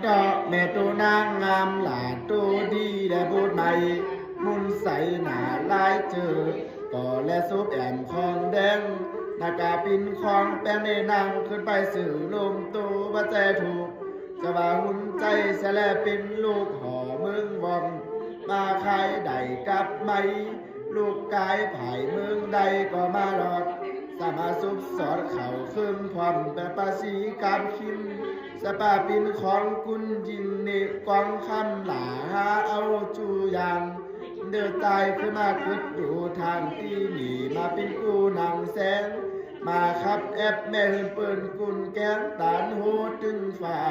ດອກແມ່ໂຕນາງງາມຫຼ້າໂຕດີ ແລະບູດໄໝມຸນໃສໜ້າລາຍເຈີ ກໍແລສູບແອມຂອງແດງ ໜ້າກາປິ່ນຂອງແປ້ງ ໄດ້ນັ່ງຂຶ້ນໄປຊື່ລົມໂຕ ບໍ່ແຈທຸກ ຈະວ່າຮຸນໃຈສະແລເປັນລູກຫໍເມືອງວອງ ມາຂາຍໄດ້ກັບໄໝ ລູກກາຍພາຍເມືອງໃດກໍມາລອດ ສາມາດຊຸບສອດເຂົ້າເຄິ່ງພ້ອມແບບປາສີກັບຄິມ ສະປາປິ່ນຂອງກຸນຍິງເນກອງຄຳຫຼ້າຫາເອົາຈູຢ່າງ ເດີຕາຍຄືມາຄຶດດູທາງທີ່ນີ້ ມາເປັນກູ່ນາງແສງ ມາຂັບແອັບແມ່ເຮືອນເປີ້ນກຸນແກງຕານໂຫຕຶງຟ້າ.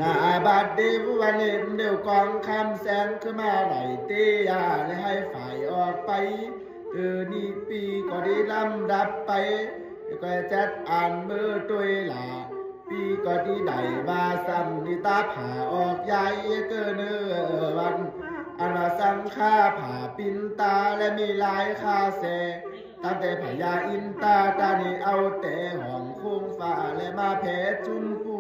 ນາບາດເດວວະເນມເດວກອງຄຳແສງ ຄືມາໄລ່ເຕຍາ ແລະໃຫ້ຝ່າຍອອກໄປ ຄືນີ້ປີກໍໄດ້ລຳດັບໄປ ກໍຈັດອ່ານເມີໂຕຍລາ ປີກໍທີ່ໄດ້ວ່າຊ້ຳນິຕາຜ້າອອກຢາຍເກີເນີວັນ ອັນວ່າສັງຄາຜ້າປິ່ນຕາ ແລະມີຫຼາຍຄາແສ ຕັ້ງແຕ່ພະຍາອິນຕາຕານີ ເອົາແຕ່ຫ້ອງໂຄງຟ້າ ແລະມາແຜ່ຈຸມປູ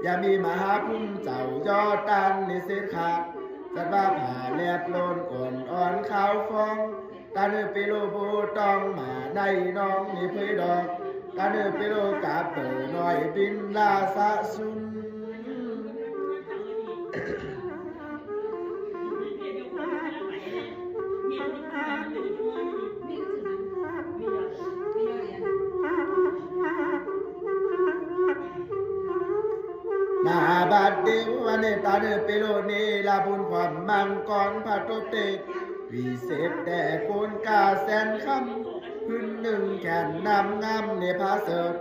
ຢ່າມີມະຫາພຸມເຈົ້າຍໍຕານນິເສດຂາດ ຈັດວ່າຜ້າແລບໂລນອ່ອນອ່ອນຂາວຟອງ ຕາເນີເປໂລບໍ່ຕ້ອງມາໃນໜອງນີ້ເຜີຍດອກ ຕາເນີເປໂລກາບໂຕນ້ອຍບິນລາສະສຸນ ນາບາດເດວະເນ ຕາເນີເປໂລເນລະບຸນຄວາມມັງກອນພະໂຕເຕດ ວິເສດແຕ່ໂກນກາແສນຄຳ ພື້ນໜຶ່ງແຂນນ້ຳງາມເນພາເສີດ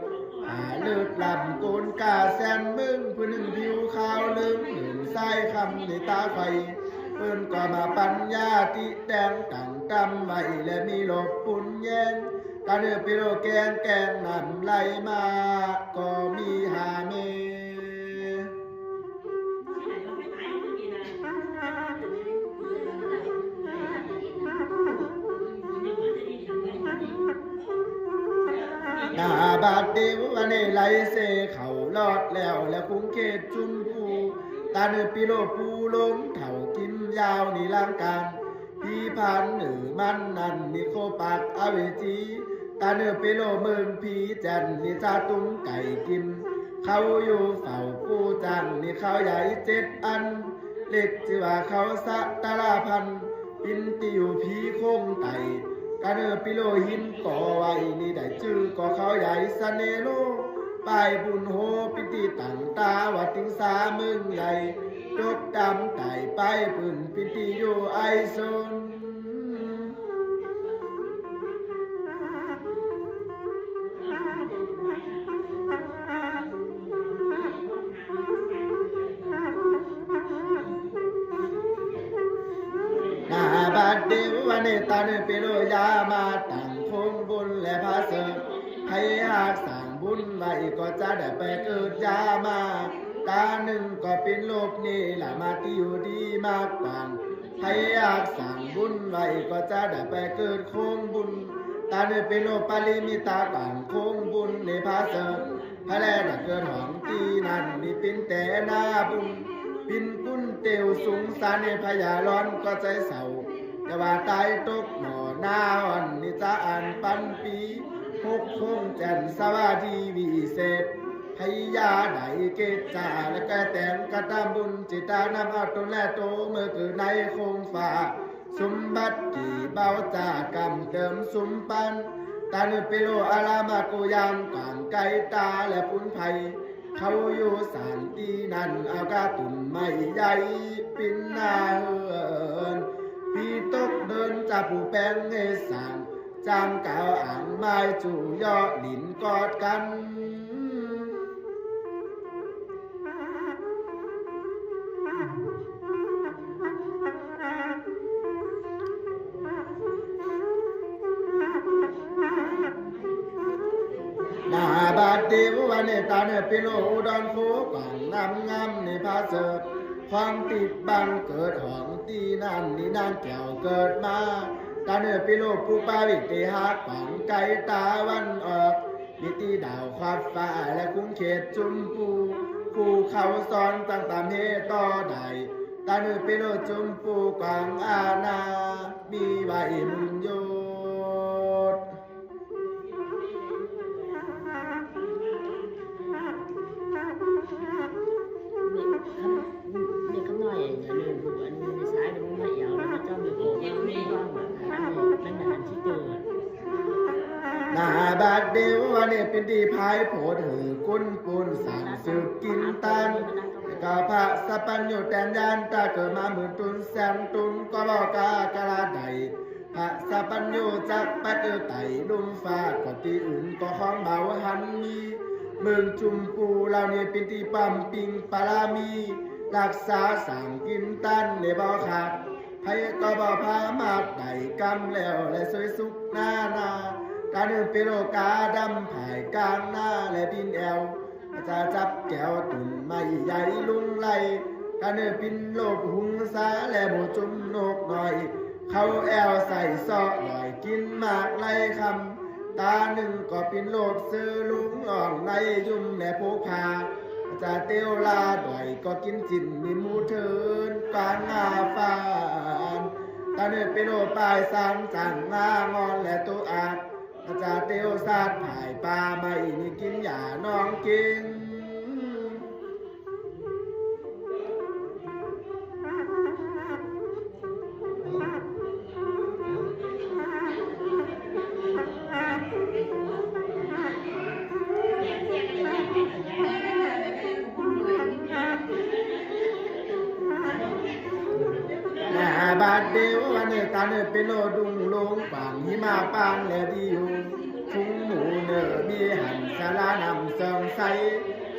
ອາເລີດລຳໂກນກາແສນເມືອງ ຜູ້ໜຶ່ງຜິວຂາວເຫຼືອງ ໜຶ່ງສາຍຄຳໃນຕາໄຟ ເພິ່ນກໍມາປັນຍາຕິແຕ່ງຕັ້ງຕຳໄວ້ ແລະມີລົບປຸນແຍງ ກະເນີເປໂລແກງແກງນ້ຳໄຫຼມາ ກໍມີຫາແມ່. ນາບາດເດວະເນໄລເຊເຂົ້າລອດແລ້ວ ແລະຄຸງເຂດຈຸນພູ ຕາເນີປີໂລປູລົງເຖົ້າກິນຍາວນິລັງການ ຜີພານເໜີມັນນັ້ນນິໂຄປັກອາເວຈີ ຕາເນີເປໂລເມືອງຜີແຈນນິຊາຕຸງໄກ່ກິນ ເຂົາຢູ່ເຝົ້າປູຈາງນິເຂົາໃຫຍ່ເຈັດອັນ ເລັກຊື່ວ່າເຂົາສະຕະລາພັນ ປິນຕິຢູ່ຜີຄົງໄຕ ກະເນີປິໂລຫິນກໍ່ໄວ້ ນີ້ໄດ້ຈື່ກໍເຂົາໃຫຍ່ສະເນໂລ ປາຍບຸນໂຫປິນຕິຕັ້ງຕາວ່າຕິງສາເມືອງໃຫຍ່ ຈົບດຳຕາຍປາຍປືນປິນຕິຢູ່ໄອໂຊນ. ນາບາດເດວະເນຕາເນເປໂລຍາມາຕັ້ງໂຄງບຸນແລະພາເສີບ ໃຜຫາກສ້າງບຸນໄວ້ກໍຈະໄດ້ໄປເກີດຍາມາ ຕາໜຶ່ງກໍເປັນໂລບນີ້ລະມາຕິຢູ່ດີມາກກວ້າງ ໃຜຢາກສ້າງບຸນໄວ້ກໍຈະໄດ້ໄປເກີດໂຄງບຸນ ຕາເນີເປໂລປາລິມິຕາກວ້າງໂຄງບຸນໃນພາເສີບ ໃຜແລໄດ້ເກີດຫ້ອງຕີນັ້ນນີ້ເປັນແຕ່ໜ້າບຸນ ປິ່ນກຸນເຕວສູງສາເນພະຍາລອນກໍໃຈເສົ້າ ແຕ່ວ່າຕາຍຕົກໝໍ້ໜ້າອ່ອນນິຈາອ່ານປັນປີ ຫົກໂຄງແຈນສະຫວັດດີວິເສດ ໃຜຢາກໄດ້ເກດຈາ ແລະກະແຕງກະຕຳບຸນ ຈິຕານຳເອົາຕົນແລໂຕ ເມື່ອເກີດໃນໂຄງຟ້າ ສົມບັດທີ່ເບົາຈາກຳເຕີມສຸມປັນ ຕາເນີເປໂລອາລາມາໂກຍາງກວ້າງໄກຕາ ແລະປຸນໄພ ເຂົາຢູ່ສານທີ່ນັ້ນ ເອົາກະຕຸ່ມໄມ້ໃຫຍ່ປິ່ນໜ້າເຮືອນ ປີຕົກເດີນຈາຜູ້ແປງເຮັດສ້າງ ຈ້າງກ່າວອ່າງໝາຍຈູ່ເຍາະຫຼິ້ນກອດກັນ ນາບາດເດວະເນຕາເນປິໂລອຸດອນໂຄກວ້າງງາມງາມໃນພາເສີບ ຂອງຕິດບັງເກີດຫ້ອງ ທີ່ນັ້ນມີນາງແກ້ວເກີດມາ. ຕາເນີເປໂລ ຜູ້ປາວິເຕຫະ ກວ້າງໄກຕາວັນອອກ ມີທີ່ດາວຂອບຟ້າ ແລະ ກຸງເຂດຈຸມພູ ຜູ້ເຂົາສອນຕັ້ງຕາມເຮຕໍ່ໄດ້. ຕາເນີເປໂລ ຈຸມພູກວ້າງອານາ ມີໄວ້ໝູນໂຍດ. ໜ້າບາດດຽວ ອັນນີ້ເປັນທີ່ພາຍໂພດຫືອກຸນປູນສ້າງສືບກິນຕັນ ແລະ ກະພະສະປັນຍູແຕນຍານ ຕາເກີດມາໝື່ນຕຸນແສນຕຸນ ກໍບໍ່ກາກະລະໄດ້ ພະສະປັນຍູຈັກປັດຢູ່ໃຕ້ລຸ່ມຟ້າ ກໍທີ່ອື່ນກໍຂອງເບົາຫັ້ນມີ ເມືອງຈຸມພູເຫຼົ່ານີ້ເປັນທີ່ປ້ຳປິງປາລະມີ ຮັກສາສ້າງກິນຕັນໄດ້ບໍ່ຂາດ ໃຜກໍບໍ່ພາມາດໄດ້ກຳແລ້ວ ແລະ ສວຍສຸກນານາ ກະເນີເປໂລກາດຳພາຍກາງນາ ແລະ ບິນແອວ ຈະຈັບແກ້ວຕົ້ນໄມ້ໃຫຍ່ລຸງໄລ ກະເນີປິນໂລບຫຸງສາ ແລະ ໝູ່ຈຸມນົກນ້ອຍ ເຂົາແອວໃສ່ເຊາະດອຍກິນໝາກໄລຄຳ ຕາໜຶ່ງກໍປິນໂລບເສືອລຸງອ່ອງໃນຍຸມ ແລະ ໂພກຜາ ຈະເຕວລາດອຍກໍກິນຈິ້ນມີໝູເທີນກວາງງາຟານ ກະເນີເປໂລປາຍສານຈາງງາງອນ ແລະ ໂຕອາດ ອາຈາເຕວສາດຜາຍປ່າໄມ້ນີ້ກິນຫຍ້າໜອງເກັງ ນະ ບາດດຽວອັນເນຕາເນີເປໂລ ດຸງໂລງກວ້າງ ຫິມະປານແລດີຢູ່ ທຸງໝູເນີມີຫັນສາລານ້ຳເຊື່ອງໃສ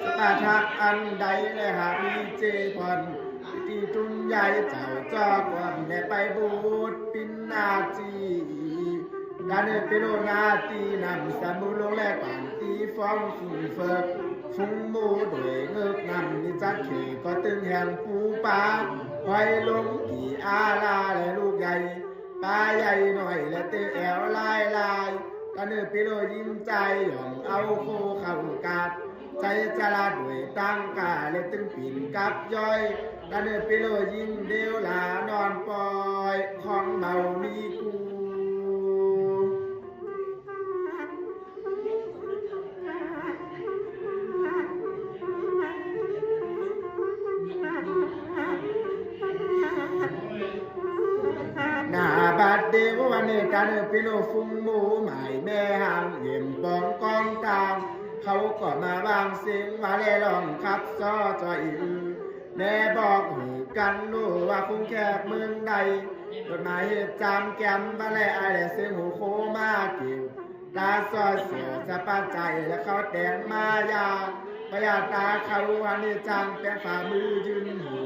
ສະປາທະອັນໃດ ແລະ ຫາກມີເຈພອນ ທີ່ຕຸນຍາຍເຈົ້າຈອກອນ ແລະ ໄປບູດປິນນາຈີ ກາເນີເປໂລນາຕີນ້ຳສະໝູລົງ ແລະ ກວ້າງຕີຟອງຟຸງເຟີກ ຟຸງໝູໂດຍເງີກນ້ຳ ມີຈັກເຂກໍຕຶງແຫ່ງປູປາ ຫອຍລົງກີອາລາ ແລະ ລູກໃຫຍ່ ປາໃຫຍ່ໜ້ອຍ ແລະ ເຕແອວລາຍລາຍ ກາເນີເປໂລຍິງຈ່າຍ ຍ່ອງເອົາໂຄເຂົ້າກາດ ໃຈຈະລາດດ້ວຍຕັງກາ ແລະ ຕຶງປິ່ນກັບຍ້ອຍ ກາເນີເປໂລຍິງເດວລານອນປ່ອຍ ຂອງເບົາມີກູ ນະ ບາດດຽວອັນເນຕາເນີເປໂລ ຟຸງໝູໝາຍແມ່ຫາງ ເຫື່ອມປອງກອງຕາງ ເຂົາກໍມາວາງເສັງວ່າແລຮ້ອງຂັບຊໍຈ່ອຍອື່ ແນ່ບອກຫູກັນໂລວ່າຄົງແຂກເມືອງໃດ ກົດໝາຍເຮັດຈາມແກມບາແລອາຍ ແລະ ເສຍງຫູໂຄມາກິວ ຕາຊອດເສຍສະປາໃຈ ແລະ ເຂົາແຕ່ງມາຢາ ພະຍາຕາເຂົາອັນນີ້ຈ້າງແປງຝ່າມືຢືນຫູ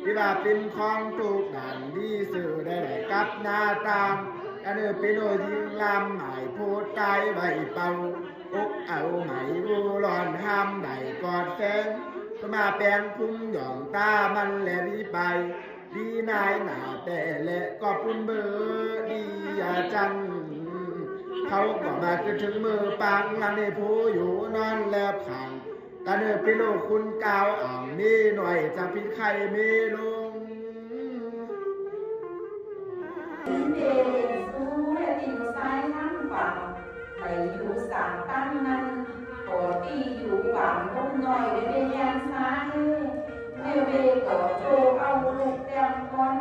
ທີ່ວ່າເປັນຂອງທຸກດ້ານດີຊື່ໄດ້ກັບໜ້າຕ່າງ ກາເນີເປໂລຍິງລຳໝາຍໂພດຕາຍໄວ້ເປົ່າ ອົກເອົາໄໝວູລອນຫ້າມໄດ້ກອດແຟງ ກໍມາແປງພຸມຫຍ່ອງຕາມັນແລະດີໄປ ດີນາຍໜ້າແຕ່ແລະກໍປຸນເບີດີອາຈັນ ເຂົາກໍມາຄິດເຖິງມື້ປາງລະເນໂພຢູ່ນອນແລບຂ້າງ ກາເນີເປໂລຄຸນກ່າວອ້າງເມນ້ອຍຈະຜິດໄຂ້ເມລົງ ເດເລນຊູແລະຕິງຊາຍທັງຝັ່ງ ໄປຢູ່ສາງຕັ້ງນັ້ນ ກໍຕີຢູ່ບາງດົງນ້ອຍ ແລະ ເວຍານຊາເດ ແມ່ເວກໍໂຈເອົາລູກແຕ່ງຄອນ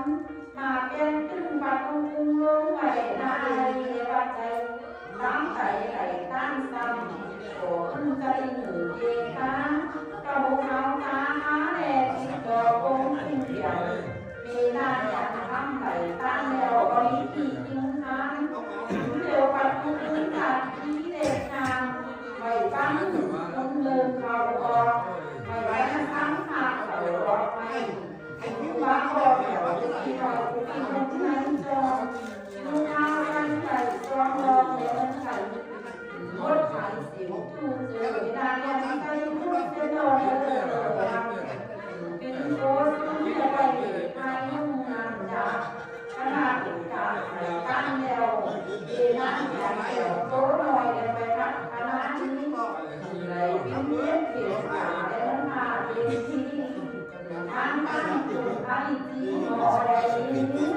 ມາແຕ່ງຕຶງປະຕູກຸງລົງໄວ້ໜ້າໄລ ແລະ ວັດໃຈ ຕາມໄປໄຫຼຕາມຊ້ຳ ກໍຂຶ້ນຈະລິງເຫີເກກາ ກະບົກເອົາຕາຫາແລຕິດຕໍ່ກົງຂຶ້ນດຽວ ເມນາຍັງທຳໄປຕາມແລ້ວບໍ່ມີທີ່ກິນທາງ ດຽວປັດກຸງຕັດທີ່ເລັບນາງ ໄວ້ຟັງຄົນເດີນເຂົ້າອອກ ໄວ້ໄວ້ນຳຟັງພາເຂົ້າອອກໄປ ໃຫ້ຮູ້ວ່າອອກແລ້ວທີ່ເຂົາທີ່ຄົນນັ້ນຈອງ ຢູ່ທາງໄກສອງດອກແລະເງິນໄກ ໝົດໄປສິບ ເຈີເວລາເລື່ອນໄປໝົດເສຍດອກເດີ ເປັນໂຄດເປັນ ໂຕໜ້ອຍໄດ້ໄປຮັບພາລະນີ້ ໄດ້ເປັນເຫດເປັນສາແລະນຳພາເປັນທີ່ ທາງບ້ານເປັນໄພທີ່ບໍ່ໄດ້ມີ